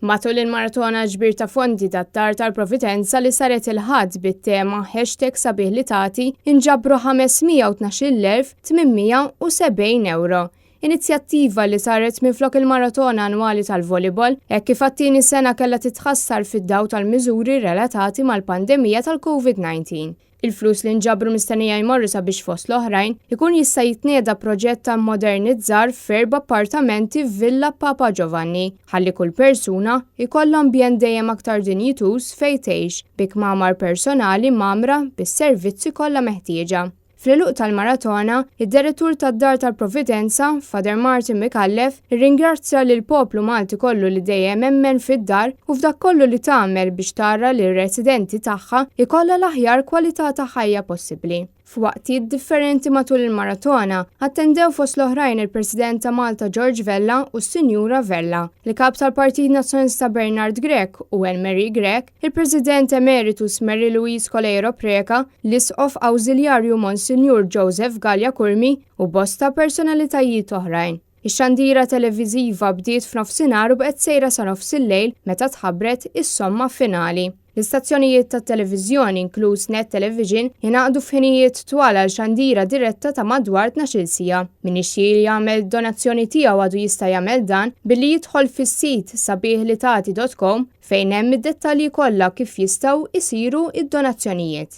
Matul il-maratona ġbir ta' fondi tad-Dar tal-Providenza li saret il-Ħadd bit-tema Hashtag Sabiħ li Tagħti inġabru 512,870 ewro. Inizjattiva li saret minflok il-maratona annwali tal-volleyball hekk kif għat-tieni sena kellha titħassar fid-dawl tal-miżuri relatati mal-pandemija tal-Covid-19. Il-flus li nġabru mistennija jmorru sabiex fost l-oħrajn ikun jista' jitnieda proġett ta' mmodernizzar f'erba' appartamenti f'Villa Papa Giovanni ħalli kull persuna jkollha ambjent dejjem aktar dinjituż fejn tgħix bi kmamar personali mgħammra bis-servizzi kollha meħtieġa. Fl-għeluq tal-maratona, id-Direttur tad-Dar tal-Providenza, Father Martin Micallef, irringrazzja lill-poplu Malti kollu li dejjem emmen fid-dar u f'dak kollu li tagħmel biex tara li r-residenti tagħha jkollha l-aħjar kwalità ta' ħajja possibbli. F'waqtiet differenti matul il-maratona, attendew fost l-oħrajn il-President ta' Malta George Vella u s-Sinjura Vella, il-Kap tal-Partit Nazzjonalista Bernard Grech u Anne Marie Grech, il-President Emeritus Mary Louise Coleiro Preca, l-Isqof Awżiljarju Monsinjur Joseph Galea Curmi u bosta personalitajiet oħrajn. Ix-xandira televiżiva bdiet f'nofsinhar u baqgħet sejra sa nofsillejl meta tħabbret is-somma finali. L-istazzjonijiet tat-televiżjoni, inkluż Net Television, ingħaqdu f'ħinijiet twal għal xandira diretta ta' madwar 12-il siegħa. Min jixtieq jagħmel donazzjoni tiegħu għadu jista' jagħmel dan billi jidħol fis-sit sabihlitati.com fejn hemm id-dettalji kollha kif jistgħu jsiru d-donazzjonijiet.